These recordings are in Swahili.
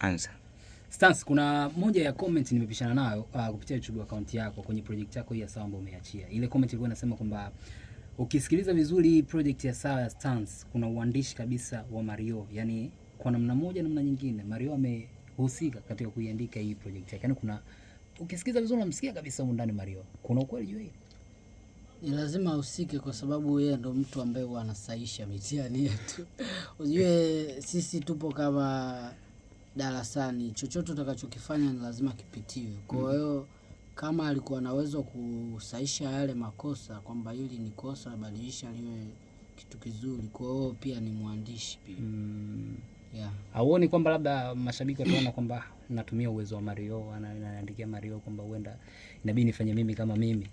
Anza. Stance, kuna moja ya comment nimepishana nayo kupitia YouTube account yako kwenye project yako hii ya Sawa ambayo umeachia. Ile comment ilikuwa inasema kwamba ukisikiliza vizuri hii project ya Sawa ya Stance kuna uandishi kabisa wa Mario. Yaani kwa namna moja namna nyingine Mario amehusika katika kuiandika hii project yake. Yaani kuna ukisikiza vizuri unamsikia kabisa huko ndani Mario. Kuna ukweli juu hii? Ni lazima ahusike kwa sababu yeye ndo mtu ambaye huwa anasahisha mitihani yetu. Ujue sisi tupo kama darasani, chochote utakachokifanya ni lazima kipitiwe. Kwa hiyo kama alikuwa na uwezo kusahisha yale makosa kwamba hili ni kosa, badilisha liwe kitu kizuri. Kwa hiyo pia ni mwandishi pia. Yeah. Hauoni kwamba labda mashabiki wataona kwamba natumia uwezo wa Mario, anaandikia Mario kwamba huenda inabidi nifanye mimi kama mimi?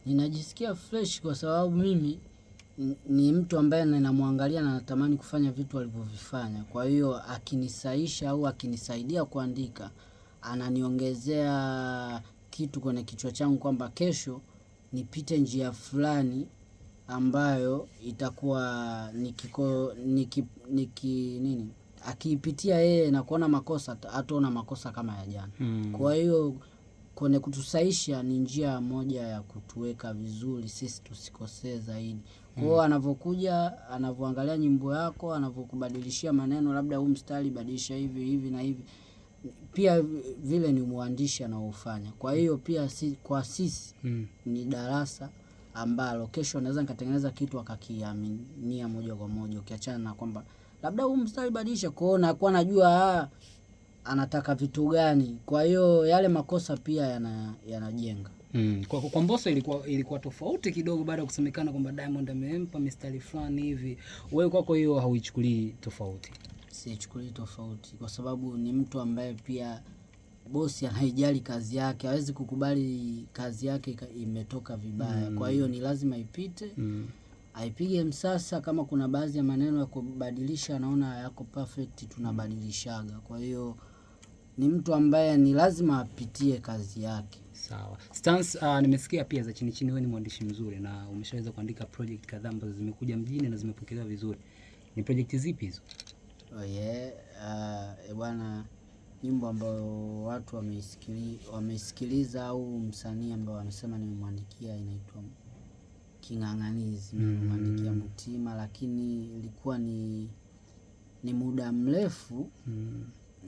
Ninajisikia fresh kwa sababu mimi ni mtu ambaye ninamwangalia na natamani kufanya vitu alivyovifanya. Kwa hiyo akinisaisha au akinisaidia kuandika, ananiongezea kitu kwenye kichwa changu kwamba kesho nipite njia fulani ambayo itakuwa nikiko, niki, niki, nini? Akiipitia yeye na kuona makosa, hataona makosa kama ya jana. Kwa hiyo kwenye kutusaisha ni njia moja ya kutuweka vizuri sisi tusikosee zaidi. Kwa hiyo anavokuja, anavoangalia nyimbo yako, anavokubadilishia maneno, labda huu mstari badilisha hivi hivi na hivi. Pia vile ni mwandishi anaofanya. Kwa hiyo pia kwa sisi ni darasa ambalo kesho naweza nikatengeneza kitu akakiaminia moja kwa moja, ukiachana na kwamba labda huu mstari badilisha. Kwa hiyo nakuwa najua anataka vitu gani. Kwa hiyo yale makosa pia yanajenga. Kwa Mbosso ilikuwa tofauti kidogo baada ya kusemekana kwamba Diamond amempa mistari fulani hivi. Wewe kwako hiyo hauichukulii tofauti? Siichukulii tofauti kwa sababu ni mtu ambaye pia bosi anaijali kazi yake, hawezi kukubali kazi yake imetoka vibaya. Kwa hiyo ni lazima ipite. Aipige msasa, kama kuna baadhi ya maneno ya kubadilisha anaona yako perfect, tunabadilishaga. Kwa hiyo ni mtu ambaye ni lazima apitie kazi yake. Sawa. Stance, nimesikia pia za chini chini wewe ni mwandishi mzuri na umeshaweza kuandika project kadhaa ambazo zimekuja mjini na zimepokelewa vizuri. Ni project zipi hizo? Oh yeah, bwana, nyimbo ambayo watu wameisikiliza au msanii ambao wanasema nimemwandikia inaitwa King'ang'anizi. Nimemwandikia Mutima, lakini ilikuwa ni muda mrefu.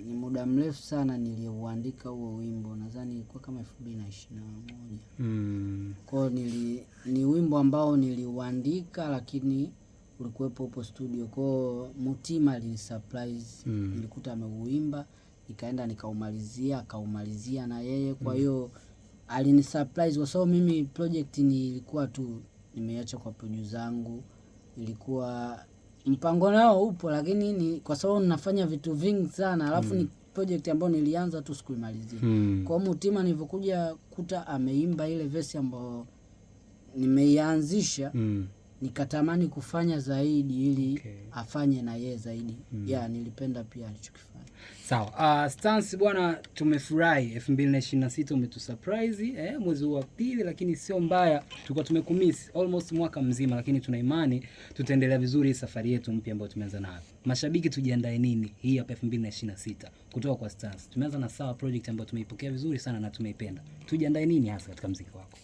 Ni muda mrefu sana niliuandika huo wimbo, nadhani ilikuwa kama 2021. Kwa hiyo ni wimbo ambao niliuandika lakini ulikuwepo upo studio. Kwa hiyo Mutima alinisurprise, nilikuta ameuimba, nikaenda nikaumalizia, akaumalizia na yeye. Kwa hiyo alinisurprise kwa sababu mimi project nilikuwa tu nimeiacha kwa producer wangu, ilikuwa mpango nao upo, lakini ni kwa sababu ninafanya vitu vingi sana, alafu ni project ambayo nilianza tu sikuimalizia. Kwa hiyo Mutima nilivyokuja kuta ameimba ile verse ambayo nimeianzisha, nikatamani kufanya zaidi ili afanye na yeye zaidi. Yeah, nilipenda pia alichokifanya. Sawa. Stance bwana, tumefurahi 2026 umetusurprise mwezi wa pili, lakini sio mbaya, tulikuwa tumekumiss almost mwaka mzima, lakini tuna imani tutaendelea vizuri safari yetu mpya ambayo tumeanza nayo. Mashabiki tujiandae nini hii hapa 2026 kutoka kwa Stance? Tumeanza na Sawa project ambayo tumeipokea vizuri sana na tumeipenda. Tujiandae nini hasa katika muziki wako?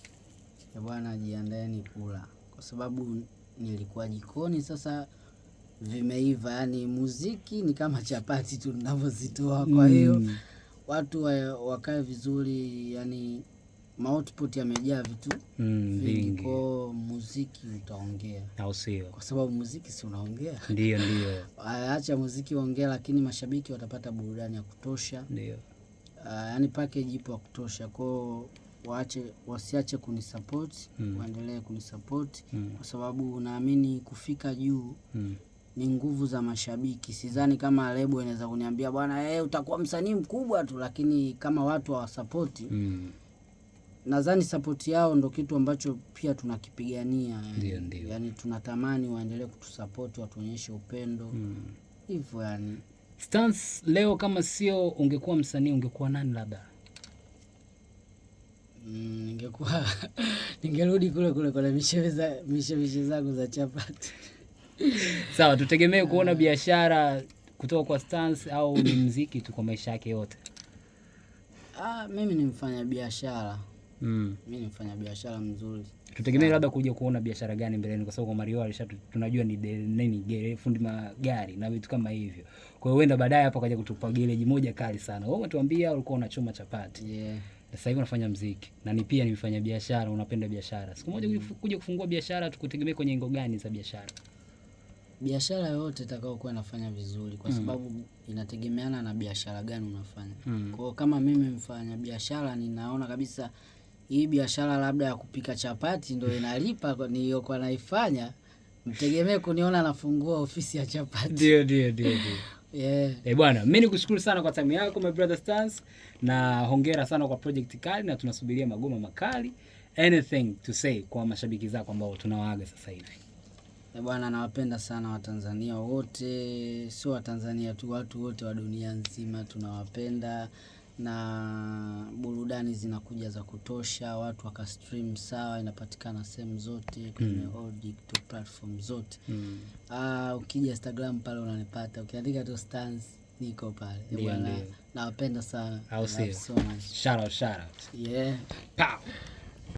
Bwana, jiandaeni kula, kwa sababu nilikuwa jikoni sasa vimeiva, yani muziki ni kama chapati tu ninavyozitoa. Kwa hiyo watu wakae vizuri, yani output yamejaa vitu vingi. Kwa muziki utaongea. Au sio? Kwa sababu muziki si unaongea. Ndio, ndio. Acha muziki uongee, lakini mashabiki watapata burudani ya kutosha. Ndio. Yani package ipo ya kutosha. Kwa wasiache kunisupport, waendelee kunisupport, kwa sababu naamini kufika juu ni nguvu za mashabiki. Sidhani kama lebo inaweza kuniambia bwana, utakuwa msanii mkubwa tu, lakini kama watu hawasupport, nadhani support yao ndo kitu ambacho pia tunakipigania. Ndio, ndio. Yani tunatamani waendelee kutusupport, watuonyeshe upendo. Hivyo yani. Stance, leo kama sio ungekuwa msanii ungekuwa nani labda? Ningekuwa ningerudi kule kule kwa mishemishe zangu za chapati. Sawa, tutegemee kuona biashara kutoka kwa Stance au ni mziki tu kwa maisha yake yote? Mimi ni mfanya biashara. Mimi ni mfanya biashara mzuri. Tutegemee labda kuja kuona biashara gani mbeleni, kwa sababu kwa Mario alisha tunajua ni nini fundi magari na vitu kama hivyo. Kwa hiyo huenda baadaye hapo kaja kutupa gereji moja kali sana. Wewe umetuambia ulikuwa unachoma chapati. Yeah. Sasa hivi unafanya mziki na ni pia ni mfanya biashara, unapenda biashara. Siku moja kuja kufungua biashara, tukutegemee kwenye engo gani za biashara? Biashara yoyote itakayokuwa inafanya vizuri, kwa sababu inategemeana na biashara gani unafanya. Kwa hiyo kama mimi mfanya biashara ninaona kabisa hii biashara labda ya kupika chapati ndio inalipa niliyokuwa naifanya, mtegemee kuniona nafungua ofisi ya chapati. Ndio. Yeah. Bwana, mimi nikushukuru sana kwa time yako my brother Stance, na hongera sana kwa project kali, na tunasubiria magoma makali. Anything to say kwa mashabiki zako ambao tunawaaga sasa hivi? Bwana, nawapenda sana Watanzania wote, sio Watanzania tu, watu wote wa dunia nzima tunawapenda, na burudani zinakuja za kutosha, watu wakastream sawa, inapatikana sehemu zote kwenye all digital platform zote. Ukija Instagram pale unanipata, ukiandika tu Stance niko pale. Bwana, nawapenda sana. Au sio? So much. Shout out, shout out. Yeah. Pow.